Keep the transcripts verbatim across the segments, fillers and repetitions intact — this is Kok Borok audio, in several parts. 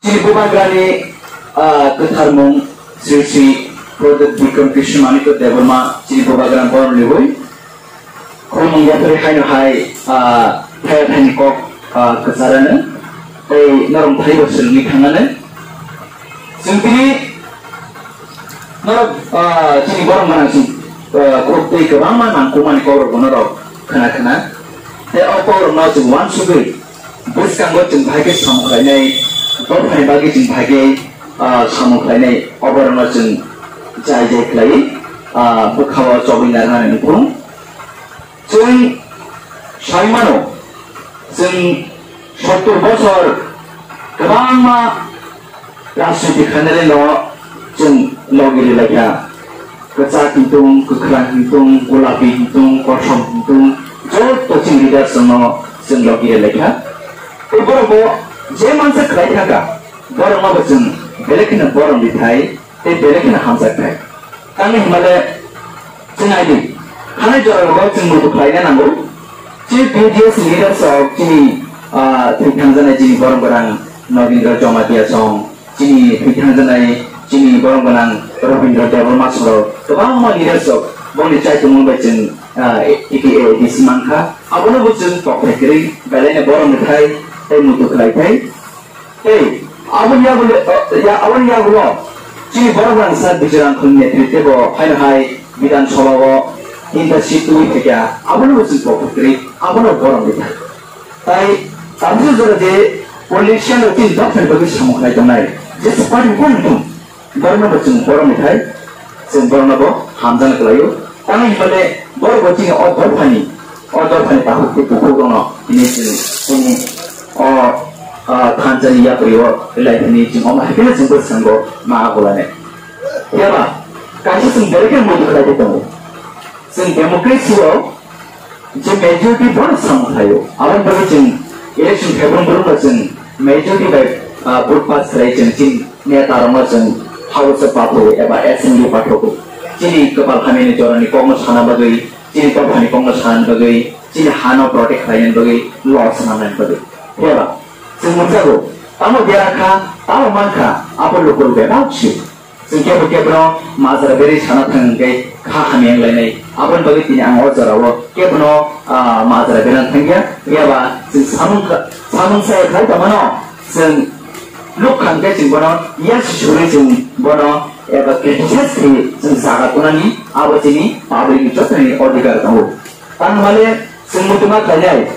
Chini bubagrani, ah, kwtharmung Sri Sri Pradyot Bikram Krishna Manikya Debbarma chini bubagrani borom liwi. Khulumung yapharwi haino hai, ah, thaya thaini kok, ah, kwcharano. Tei norok thaibo swrwngwi thangano. Chwng tini norok, ah, chini borok gwnang chwng, ah, khuk tei kwbangma nangkukmani kokrokbo norok khna khna. Tei o kokrokno chwng uansugwi bwskango chwng bahai khe samung khlainai, dophani bagwi chwng bahai khe, ah, samung khlainai, o borokno chwng jai jai khlaiwi, ah, bwkhao chobwi narwknani nukhung. Chwng sai mano, chwng sottur bosor kwbangma rajniti khainai no chwng logi rwlaikha. Kwchak hintung, kwkhwrang hintung, gulapi hintung, kosom hintung, joto chini leaders no chwng logi rwlaikha. Tei borok bo je mansa khlai thangkha, borok no bo chwng belai kheno borom rithai tei belai kheno hamjakthai. Tamni hwnba le chwng naidi, hanai jora rogo chwng muitu khlaina nango. Chini P D S leaders rok chini, ah, thwi thangjaknai chini borom gwnang Nogindra Jamatia song, chini thwi thangjaknai chini borom gwnang Rabindra Debbarma sorok kwbangma leaders rok bongni chaitungmung bai chwng, ah, A D C mankha. Abono bo chwng kokthai kwrwi belaino borom rwthai tei muitu khlai thai. Tei aboni yagulo, ya, aboni yagulo chini borok rangsa Bijoy Rangkhol ni netritwe bo haino hai Bidhan Sabha o tinta seat tubui phaikha, abono bo chwng kokthai kwrwi, abono borom rwthai. Tai tabukhe jora je politician rok chini dophani bagwi samung khlai tongnai, jesa party bo wng thung, borokno bo chwng borom rwthai, chwng borokno bo hamjakna kwlaio. Tamni hwnba le borok bo chini o dophani, o dophani takhuk tei bukhuk rokno tini chwng chini o, ah, thansa ni yapri o lai hwnwi chwng omo hai kheno chwng bwskango ma agolanai. Phiya ba kaisa chwng belai kheno muitu khlai tei tongo. Chwng democracy o je majority bono samung khlaio. Aboni bagwi chwng election phaibrum brum ba chwng majority bai, ah, vote pass khlai chwng chini neta rokno chwng House o pathogo eba Assembly pathogo. Chini kwpal hamyani jorani kokno sana bagwi, chini dophani kokno sana bagwi, chini hano protect khlaina bagwi, law swnamna bagwi. Phiya ba chwng nukjago, tamo dera kha, tamo man kha, abo lukurok bebak si. Chwng kebo kebono majra berwi sana thang hwnkhe kha hamya wnglainai. Aboni bagwi tini ang o jorao kebono, ah, majra berang thangya. Phiya ba chwng samung kha-, samung saya khai tongmano chwng nuk kha hwnkhe chwng bono yasi surwi chwng bono eba criticize khe chwng jaga kunani abo chini public ni jotoni odhikar tongo. Tangmale chwng muchungma khlainai.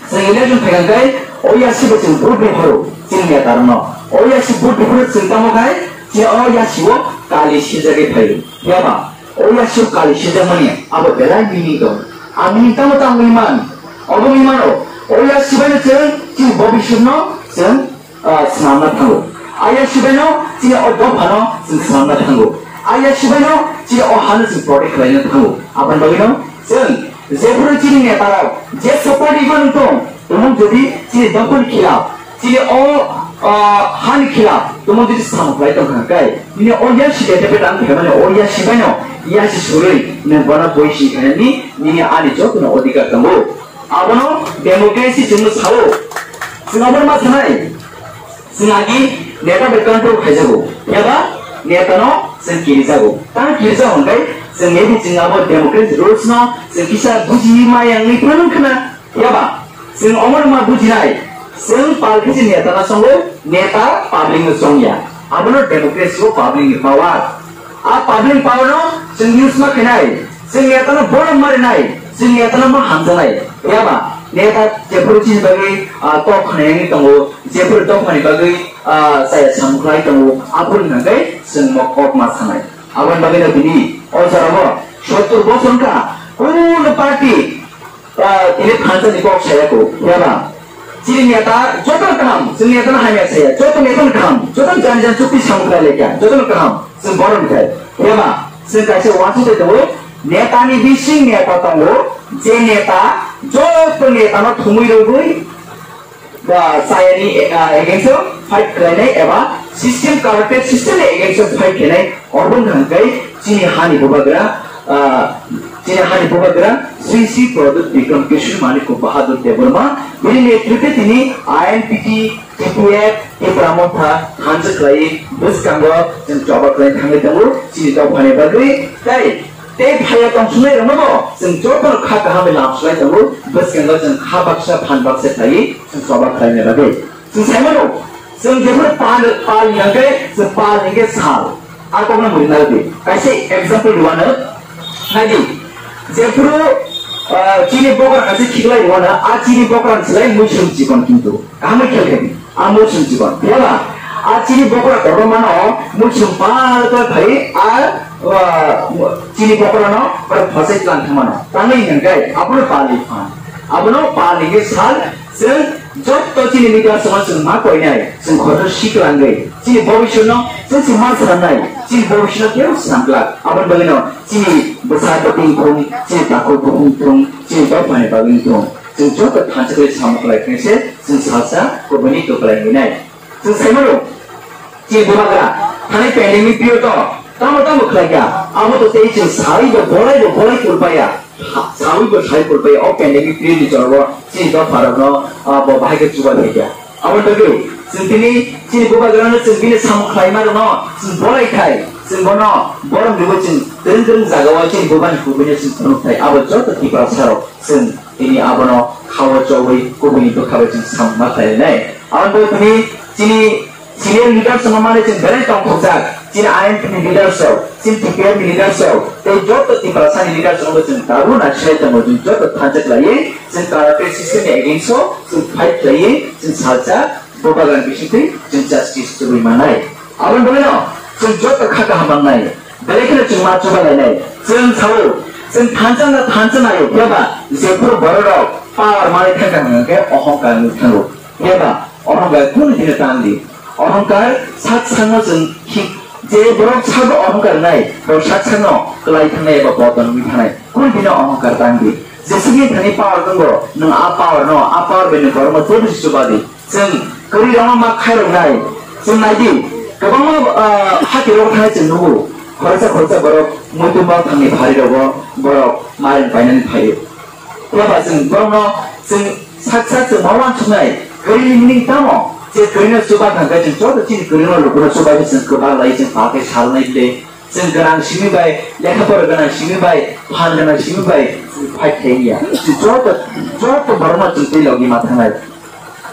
Chwng election phaikha khe o yasi bai chwng vote bai pharo chini neta rokno. O yasi vote bai pharo chwng tamo khai chini o yasi o kali sijagwi phaio. Phiya ba o yasi o kali sijakmani abo belai meaning dong. Ang meaning tamo tangwi man. Obo wngwi mano o yasi bai no chwng chini bobiswt no chwng ah, swnamna thango. Aya sibaino chini o dophano chwng swnamna thango. Aya sibaino chini o hano chwng protect khlaina thango. Aboni bagwino chwng jephuru chini netarok je support rwgwi tong, tongmung jodi chini dophani khilaf, chini o, ah, hani khilaf tongmung jodi samung khlai tongkha hwnkhe, nini o yasi dete peta wng phaimani o yasi baino yasi surwi nwng bono boi si khainani nini ani jotono odhikar tongo. Abono democracy chwngno sao. Chwng abono ma sanai. Chwng agi neta bai control khaijago. Eba netano chwng kirijago. Tang kirijago hwnkhe chwng maybe chwng abo democracy rules no chwng kisa buji maya wngwi phano khna. Eba chwng omono ma bujinai. Chwng palkhe chwng netano songo, neta public no songya. Abono democracy o public ni power. A public power no chwng use ma khainai, chwng netano borom ma rinai, chwng netano ma hamjaknai. Phiya ba neta jephuru chini bagwi, ah, kok khnaiyangwi tongo, jephuru dophani bagwi, ah, chaya samung khlai tongo, aphuru hwnkhe chwng mo kok ma sanai. Aboni bagwino tini o jorao sottur bosor wngkha, kuno party ah, tini phansa ni kok saya ko, ya ba? Chini neta joto kaham, chini neta na hamya saya, joto neta na kaham, joto jani jani chukti samung khlai lekha, joto na kaham, chini borom khai, ya ba? Chini kaisa wansi de tongo, neta ni bising neta tongo, je neta, joto neta no thumui rogwi, ba, saya ni, ah, against o fight khlainai eba system corrupted system ni against o fight khlainai, obo hwnkha hwnkhe chini hani bubagra, ah, chini hani bubagra Sri Sri Pradyot Bikram Kishore Manik Bahadur Debbarma, bini netritwe tini I N P T, T P F, Tipra Motha thansa khlai bwskango chwng choba khlai thangwi tongo chini dophani bagwi, tei tei phaiya tongsunai rokno bo chwng jotono kha kaham bai lamsulai tongo, bwskango chwng kha baksa phan baksa khlai chwng choba khlaina bagwi. Chwng saimano, chwng jephuru pal, pal hingkhe, chwng pal hingkhe sal. A kokno muri nai di. Kaisa example rwano. Nai di. Jephuru, ah, chini bokra kaisa khiklai rwano, a chini bokra ni slai muisum chikon kintu. Kaham khe khe. A muisum chikon. Phiyaba, a chini bokra kotorma no muisum pal khe phai, a, ah, chini bokra no, bar phasai tlang thangmano. Tangwi hingkhe, abono pal hingkha. Abono pal hingkhe sal, Chwng joto chini leaders no chwng ma koinai, chwng khoroksa siklangwi, chini bobiswt no chwng se ma swnamnai, chini bobiswt no kebo swnamglak. Aboni bagwino chini bwsa bwtwi wngthung, chini takhuk bukhuk wngthung, chini dophani bagwi wngthung, chwng joto thansa khlai samung khlai khe se chwng salsa kubuni kwplai hinai. Chwng saimano, chini bubagra, thani pandemic period o tamo tamo khlaikha, abo to tei chwng sawi bo bolai bo bolai kulpaya, sawi bo sai kulpaya, o pandemic period ni jorbo chini dopharokno, ah, bo bahai khe chuba phaikha. Abo togwi chwng tini chini bubagrano chwng bini samung khlaima rokno chwng bolai khai, chwng bono borok ribo chwng twrwng twrwng jagao chini bubani kubuni chwng phunuk thai, abo joto Tiprasarok chwng tini abono khao chobwi kubuni bwkha bai chwng samung ma khlainai. Abo togwi tini chini Senior leaders no mane chwng belai tongthokjak, chini I M P ni leaders rok, chini T P F ni leaders rok, tei joto Tiprasa ni leaders rok no chwng tabuk naisinai tongo, chwng joto thansa khlaiwi, chwng corrupted system ni against o chwng fight khlaiwi, chwng salsa bubagrani bisingtwi chwng justice tubui manai. Aboni bagwino chwng joto kha kaham mangnai, belai kheno chwng ma chuba lainai. Chwng sao, chwng thansa na thansa naio, phiya ba jephuru borok rok power manwi thangkha hwnkhe ohongkar nukha thango. Phiya ba ohongkar kunu dino tang di. Ohongkar sak sakno chwng khi-, je borok sago ohongkar nai, borok sak sakno kwlai thangnai eba bodol wngwi thangnai. Kunu dino ohongkar tang di. Jeswkni thani power tongo, nwng a power no, a power bai nwng borokno tebisi chuba di. Chwng kwrwi rokno ma khairoknai. Chwng nai di, kwbangma, ah, hati rok thangnai chwng nugo. Khoroksa khoroksa borok muitu ma thangni phari rogo, borok mairum painani phaio. Phiya ba chwng borokno chwng sak sak chwng ma uansuknai, kwrwini meaning tamo? Je kwrwino chuba thangkhe chwng joto chini kwrwino lukuno chubai khe chwng kwbang lai chwng pa khe salnai bile. Chwng gwnang simi bai, lekha pora gwnang simi bai, phan gwnang simi bai chwng fight khlai ya. Chwng joto, joto borokno chwng tei logi ma thangnai.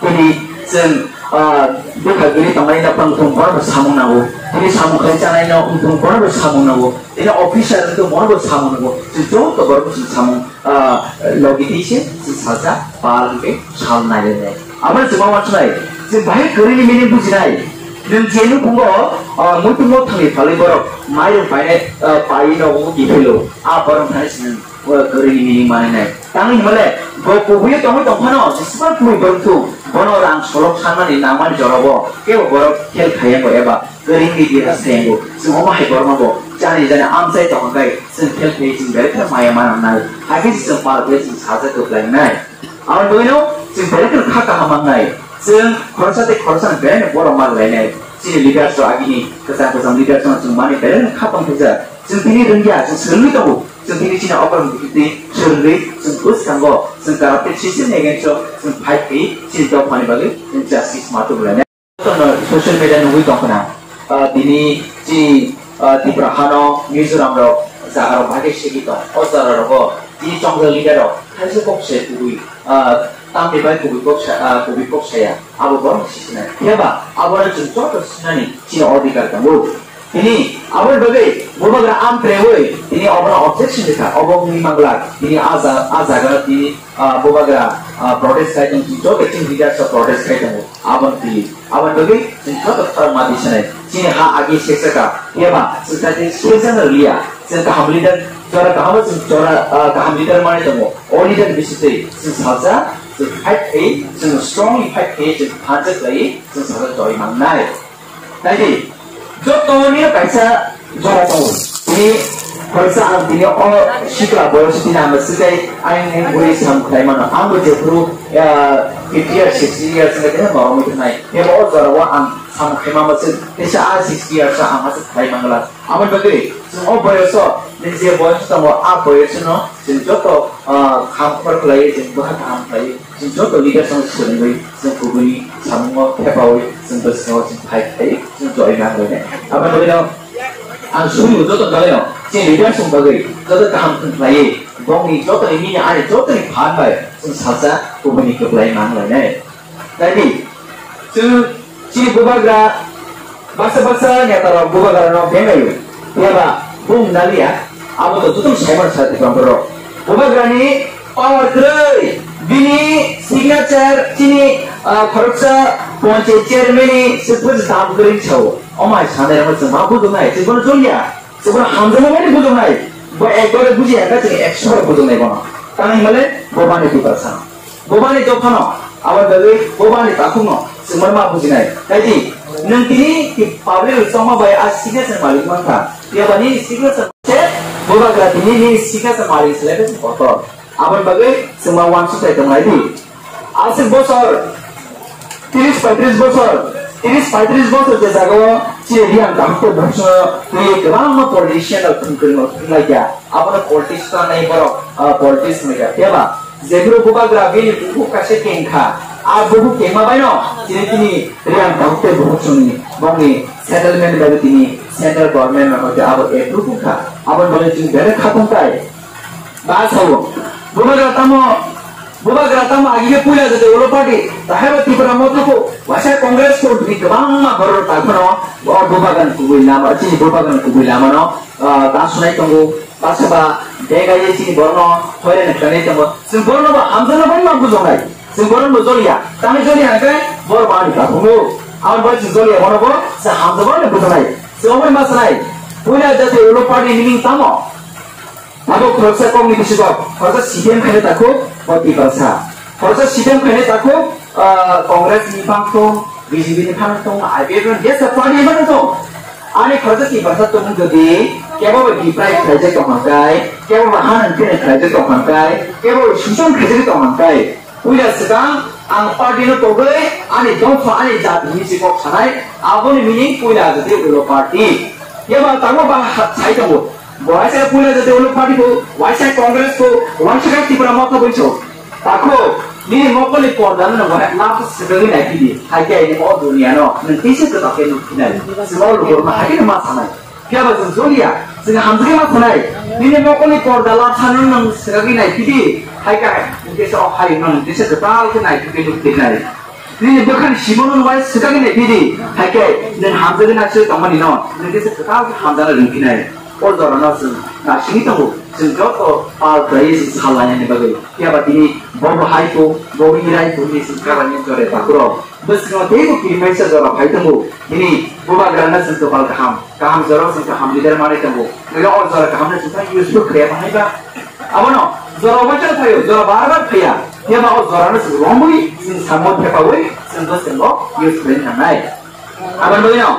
Tini chwng, ah, bwkha giri tongnai no wngthung bono bo samung nango. Tini samung khai chanai no wngthung bono bo samung nango. Tini officer wngthung bono bo samung nango. Chwng joto borok chwng samung, ah, logi tei se chwng salsa pal hwnkhe sal nai le nai. Abo chwng ma uansuknai. Chwng bahai kwrwini meaning bujinai. Nwng je nukhungo, ah, muitungo thangwi phalwi borok mairum painai, ah, pai nogo kiphilo. A borok thani chwng o kwrwini meaning manwi nai. Tangwi hwnmale, bo kubuiyo tongwi tongphano, jeswkang kubui borok thung, bono rang solok sanmani nangmani jorabo, kebo borok khel khayango eba kwrwini bira sayango. Chwng omo hai borokno bo chani jani amchai tongkha khe, chwng khel khaiwi chwng belai khe maya manangnai. Hakhe se chwng pal khe chwng sajak kwplainai. Aboni bagwino chwng belai kheno kha kaham mangnai. Chwng khoroksa tei khoroksa belai no borok ma lainai. Chini leaders rok agini kwchang kwchang leaders rok chwng mani belai no kha tongthokjak. Chwng tini rwngya, chwng swrwngwi tongo. Chwng tini chini okra mukti twi swrwngwi chwng bwskango chwng corrupted system ni against o chwng fight khe chini dophani bagwi chwng justice ma tubulainai. Social media nugwi tongkhna, ah, tini chini, ah, Tripura hano Mizoram rok jaga rok bahai khe sigi tong. O jaga rogo tini chongjak leader rok thaisa kok se kubui, ah, tamni bai kubui kok sa, ah, kubui kok saya. Abo borok sisinai. Phiya ba abo no chwng joto sinani chini odhikar tongo. Tini aboni bagwi bubagra amtrewi tini obono objection rikha, obo wngwi manglak, tini a ja-, a jaga tini, ah, bubagra, ah, protest khai tong, joto chini leaders rok protest khai tongo, aboni twi, aboni bagwi chwng joto khorang ma tisanai, chini ha agi seksaka, phiya ba chwng sai tei sejak rwliya, chwng kaham leader, jora kaham chwng jora, ah, kaham leader manwi tongo, o leader bisitwi chwng salsa, chwng fight khai, chwng strongly fight khai, chwng thansa khlai, chwng salsa choi mangnai. Naidi, joto ni kaisa jora tongo. Tini khoroksa ang tini o sikla boyos tini ang swkei ayang ni bui sam khlai mano. Ang bo jephuru, ah, fifty years, sixty years ni khe norok wngwi thangnai. Ebo o jora o ang sam khlai ma se teisa a sixty years ang ma se khlai mangla. Amo bagwi chwng o boyos o, ni je boyos tongo, a boyos no chwng joto, ah, kham khor khlai, chwng bwkha kaham khlai. Joto leaders no swrwngwi chwng kubuni samungo thepawi chwng bwskango chwng phai khai chwng joy ma wngwi nai. Aboni bagwino ang suri joto bagwino chini leaders ni bagwi joto kaham thwng khlaiwi bongni jotoni nini ani jotoni phan bai chwng salsa kubuni kwplai ma wngwi nai. Taibi chwng chini bubagra baksa baksa neta rok bubagra no bengai. Phiya ba bung naliya abo to joto saimar sa Tripura borok. Bubagra ni power kwrwi bini signature chini ah, khoroksa panchayat chairman ni sipoj dam kwrwi sao. Omai sanai rok chwng ma budung nai chwng bono jolia. Chwng bono hamjama bai budung nai. Bo ekbar buji ya ka chwng ekso bar budung nai bono. Tang himale bo bani Tiprasa. Bobani dophano, abo bagwi bobani takhukno chwngmani ma bujinai. Kaidi, nwng tini ki public rwchapma bai a signature malik mankha. Phiya ba nini signature se, bobagra tini nini signature malik selai khe kotor. Aboni bagwi chwngma uansuk sai tongnai di. Aswk bosor, tris paitris bosor, tris paitris bosor je jagao chini Riang takhuk bosor twi kwbangma politician rok thwngkwrwng rok thwnglaikha. Abono politics sanai borok, ah, politics hwnwi kha. Phiya ba, jephru bubagra bini bukhuk kaisa kengkha, a bukhuk kengma baino chini tini Riang takhuk tei bukhuk songni bongni settlement bai tini central government no hoite abo approve wngkha. Aboni bagwi chwng belai khatung tai. Ba sao, bubagra tamo, bubagra tamo agi khe puila jate ulo party, tahai ba Tipra Motha ko, waisa Congress ko tini kwbangma borok takhano, o bubagan kubui lama, chini bubagan kubui lama no, ah, ta sunai tongo. Baksa ba bega ye chini borno hoyra ni khlai tongo. Chwng borno bo hamjakna bai ma bujoknai. Chwng borno bo joliya. Tani joliya hwnkhe bor bani kaphungo. Aboni bai chwng joliya bono bo chwng hamjakma bai bujoknai. Chwng bai ma sanai. Puila jati ulo party ni ming tamo. Abo khoroksa kok ni bisi kok. Khoroksa C P M khaina takhuk bo Tiprasa. Khoroksa C P M khaina takhuk, ah, Congress ni bang thung, B J P ni bang thung, I P F ni jesa party ni bang thung. Ani khoroksa Tiprasa tongmung jodi kebo bai deprive khlaijak tong hwnkai, kebo bai hanang kene khlaijak tong hwnkai, kebo bai suchong khlaijak tong hwnkai. Puila swkang ang party no togwi ani dopha ani jati hinwi se kok sanai, aboni meaning puila jati ulo party. Kebo tamo ba ha-, sai tongo. Bo waisa puila jati ulo party bo, waisa Congress bo, waisa Tipra Motha bo so. Takhuk, nini mokolni pordano nwng bahai lama swkagwi naiphidi, hai khe nini o duniano nwng teisa kwtal khe nukphinai. Chwng o lukurokno hai kheno ma sanai. Phiya ba chwng joliya, chwng hamjakgwi ma sanai. Nini mokolni porda lamsano nwng swkagwi naiphidi, hai khe nwng teisa o hayungno nwng teisa kwtal khe naiphigwi nukphinai. Nini bwkhani simono nwng bai swkagwi naiphidi, hai khe nwng hamjakgwi naisingwi tongmani no nwng teisa kwtal khe hamjakna ringphinai. O jorano chwng naisingwi tongo, chwng joto pal khlaiwi chwng sal lainani bagwi. Phiya ba tini bo bo hai kho, bo bo irai kho hinwi chwng kalainani jora takhurok. Bwskango teibo kirimaisa jora phai tongo. Tini bubagrano chwng kwpal kaham, kaham jorao chwng kaham leader manwi tongo. Hwnkhe o jora kahamno chwng phai use khlaiya thangnai ba. Abono jora waisa phaio, jora bar bar phaiya. Phiya ba o jorano chwng romwi, chwng samo thepaui, chwng bwskango use khlai nangnai. Aboni bagwino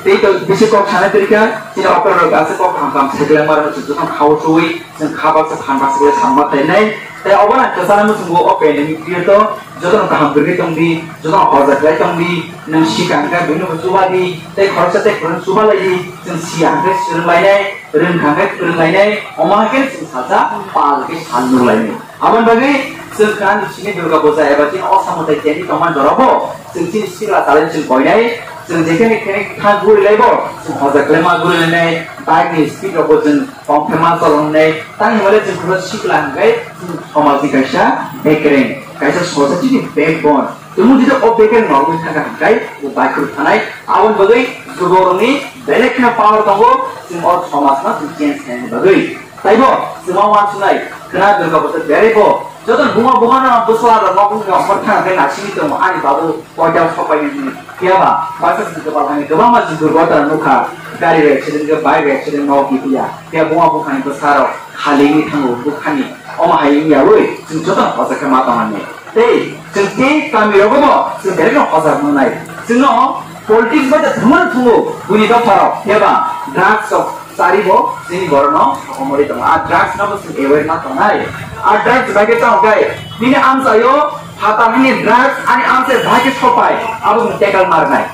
tei to bisi kok sana torika, chini okra rok aswk kok kaham kaham sai kwlangma rok chwng jotono khao chuwi, chwng kha baksa phan baksa khe samma khlainai. Tei obono ang kwchana muchungo o pandemic period o jotono kaham kwrwi tongdi, jotono horja khlai tongdi, nwng sika hwnkhe buino bo chubadi, tei khoroksa tei khoroksa chubalaidi, chwng siya hwnkhe swrwnglainai, rwngkha hwnkhe kwrwnglainai, omo hai khe chwng salsa pal khe sal nukhlainai. Aboni bagwi chwng khna chini Durga Puja eba chini o samung tai teni tongmani jorabo chwng chini sikla talai chwng koinai, chwng jekhene khene kha guri laibo chwng hoja kwlai ma guri lainai, bike ni speed rokbo chwng kok khe ma cholongnai, tang himale chwng khoro sikla hwnkhe chwng somajni kaisa bekereng, kaisa society ni backbone. Tumung jidok o bekereng norok thangkha hwnkhe bo bike rok thanai, aboni bagwi juborokni belai kheno power tongo chwng o somajno chwng change khainani bagwi. Taibo chwngma uansuknai, khwna Durga Puja beraibo joto buma buhano bwsla rok nok wngkha hor thang khe naisingwi tongo ani babu koita sopaini hwnwi. Phiya ba baksa chwng kwpal hani kwbangma chwng durgota nukha, gari bai accident khe, bike bai accident, nok kiphilya. Phiya buma bukhani bwsarok halingwi thango bukhani, omo hai wngyawi chwng jotono hosa khe ma tongmani. Tei chwng tei kami rogo bo chwng belai no hojak mangnai. Chwngno politics bai da thwngmano thwngo buini dopharok, phiya ba drugs rok chari bo chini borokno sokomorwi tongo. A drugs no bo chwng avoid ma tongnai. A drugs bai khe tamo khe nini amchaio phatar hani drugs ani amchai bai khe sopai abo chwng tackle marnai.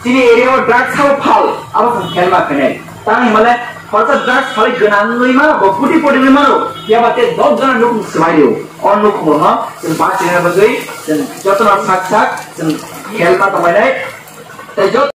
Chini area o drugs sabo phal abo chwng khel ma khainai. Tang himale Horta drugs phali gwnang wngwi mano, bo pudi pudi wngwi mano, phiya ba tei dok jona nukhung swmai rw. O nukhungo no chwng bachina bagwi chwng jotono sak sak chwng help ma tonglainai. Tei jot-